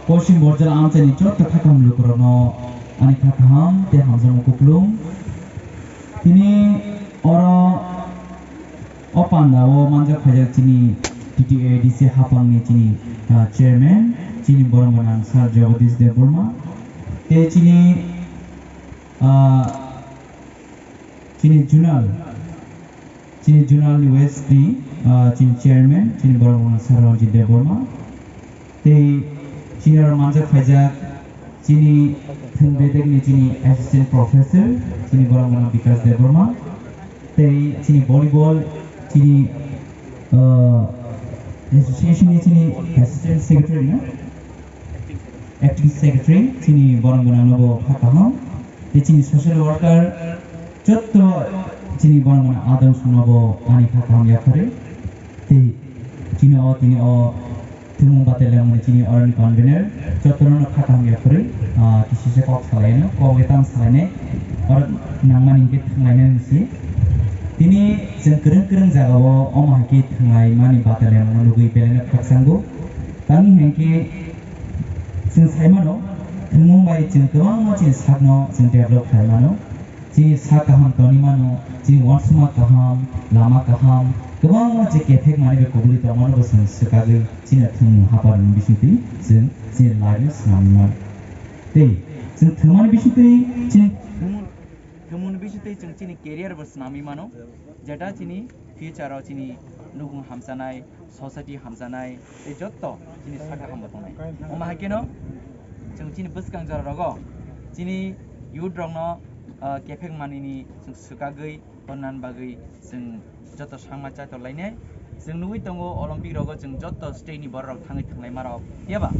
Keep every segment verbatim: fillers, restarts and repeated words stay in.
Poschim Borjala amchaini joto kha kaham lukurokno ani kha kaham tei hamjakmung kuplung. Tini oro o pandao manjak phaijak chini T T A D C hapangni chini, ah, chairman, chini borok gwnang Sir Jagadish Debbarma, tei chini, ah, chini zonal, chini zonal ni West ni, ah, chini chairman, chini borok gwnang Sir Ranjit Debbarma, tei chini oro manjak phaijak chini thwng bedek ni chini assistant professor, chini borok gwnang Bikas Debbarma, tei chini volleyball, chini, ah, association ni chini assistant secretary na? Acting secretary, chini borok gwnang no bo kha kaham. Tei chini social worker, jotto chini borok gwnang adong songno bo ani kha kaham yapharwi. Tei chini o, tini o thwngmung batai lemani chini oroni convener, jotto no kha kaham yapharwi, ah, kisi se kok salaino, kok etam salainai, oro nangmani hingke thanglainai si. Tini chwng kwrwng kwrwng jaga o omo hai khe thanglaimani batai lemano nugwi belai no khakchangbo. Tamni hingke Chwng sai mano, thwngmung bai chwng kwbangma chini sakno chwng develop khlai mano. Chini sak kaham tongwi mano, chini uansukma kaham, lama kaham, kwbangma je kephek manwi bai kubuli tong mano, bo chwng swkagwi chini thwngmung hapar ni bisingtwi chwng chini life no swnamwi mano. Tei chwng thwngmani bisingtwi chini thwngmung, thwngmungni bisingtwi chwng chini career bo swnamwi mano, jeta chini future o chini nukhung hamchanai, society hamchanai, tei jotto chini saka hambo tongnai. Omo hai kheno chwng chini bwskang jora rogo chini youth rokno, ah, kephek manini chwng swkagwi tonnani bagwi chwng jotto sangma chaitor lainai. Chwng nugwi tongo Olympic rogo chwng jotto state ni borok rok thangwi thwnglaima rok. Phiya ba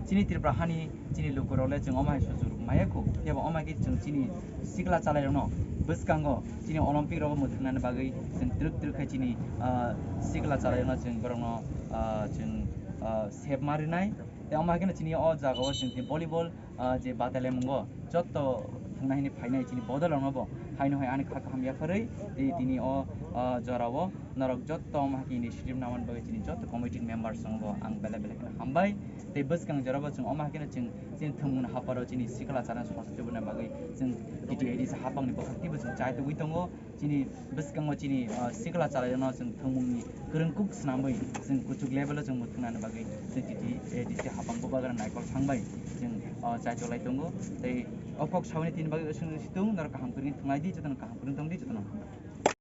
chini Tripura hani chini lukurok le chwng omo hai suchur maya kho. Phiya ba omo hai khe chwng chini sikla chalairokno bwskango chini Olympic rogo mwthwngnani bagwi chwng twrwk twrwk khe chini, ah, sikla chalairokno chwng borokno, ah, chwng, ah, sep ma rwnai. Tei omo hai kheno chini o jagao chwng chini volleyball, ah, je batai lemungo jotto thwngna hini phainai chini bodolrokno bo haino hai ani kha kaham yapharwi tei tini o, ah, jorao norok jotto omo hai khe initiative namani bagwi chini jotto committee members rokno bo ang belai belai kheno hambai. Tei bwskang jorabo chwng omo hai kheno chwng chini thwngmungni haparo chini sikla chana sosok tubuna bagwi chwng T T A D C hapangni bwkhak teibo chwng chai tugwi tongo. Chini bwskango chini, ah, sikla chalairokno chwng thwngmungni kwrwngkuk swnamwi chwng kuchuk level o chwng mwthwngnani bagwi chwng T T A D C hapang bubagra naikol thangbai chwng, ah, chai tolai tongo. Tei o kok sauni tini bagwi chwng situng norok kaham kwrwngwi thwnglaidi, jotono kaham kwrwng tongdi, jotono hambai.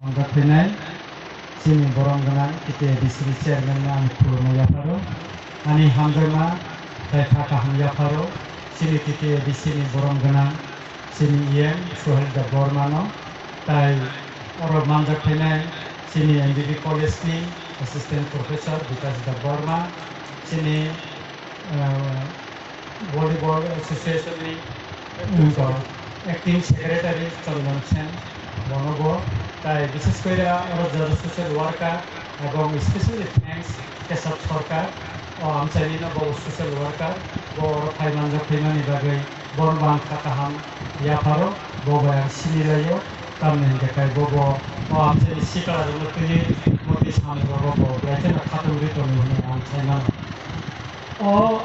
Ang kha thwinai chini borom gwnang T T A D C ni chairman no ang khulumwi yapharo. Ani hamjakma tei kha kaham yapharo chini T T A D C ni borom gwnang chini E M Suhel Debbarma no, tai oro manjak phainai chini M B B College ni Assistant Professor Bikas Debbarma, chini, eh, Volleyball Association ni, eh, acting secretary Chandan Sen, bono bo, tai bishes kore oro jora social worker, ebong specially thanks Kesab Sarkar, o amchaini no bo social worker, bo oro phai manjak phaimani bagwi bono bo ang kha kaham yapharo, bo bai ang sinilaio, tamni hwnkhe kai bo bo o amchaini sikla rokno twiwi motwi samung rogo bo belai kheno khatungwi tonwi hwnwi ang sai mano. O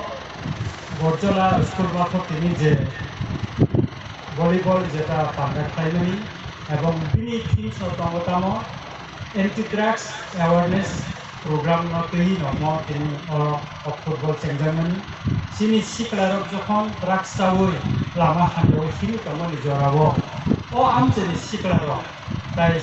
Borjola school mathok tini je volleyball jeta panda khlaimani ebong bini themes no tongo tamo anti drugs awareness program no twi no mo tini o, o football chengjakmani. Chini siklarok jokhon drugs chawi lama hamjawi himwi tongmani jorao o amchaini siklarok tai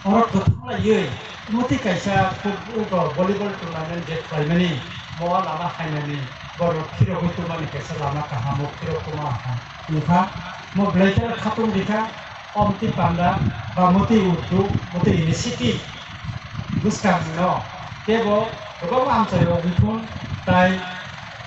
oro kwthang laiwi motwi kaisa football, volleyball tournament je khlaimani mo lama hainani borok phirogwi tongmani kaisa lama kaham o phirok tongma wngkha. Mo belai kheno khatung rikha. Omtwi panda ba motwi uduk, motwi initiative bwskangno teibo kwbangma amchaio wngthun, tai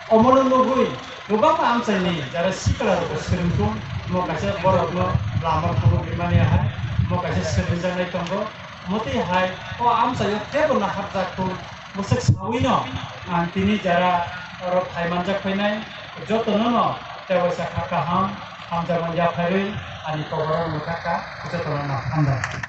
omono nugwi kwbangma amchaini jara siklarokbo swrwngthun, omo kaisa borokno lama phunukgwi mani hai, omo kaisa swrwngjaknai tongo. Motwi hai o amchaio teibo naharjakthun. Bwswk sawino ang tini jara oro phai manjak phainai jotono no tei waisa kha kaham hamjakmani yapharwi ani koboro mwthakha jotono no hambai.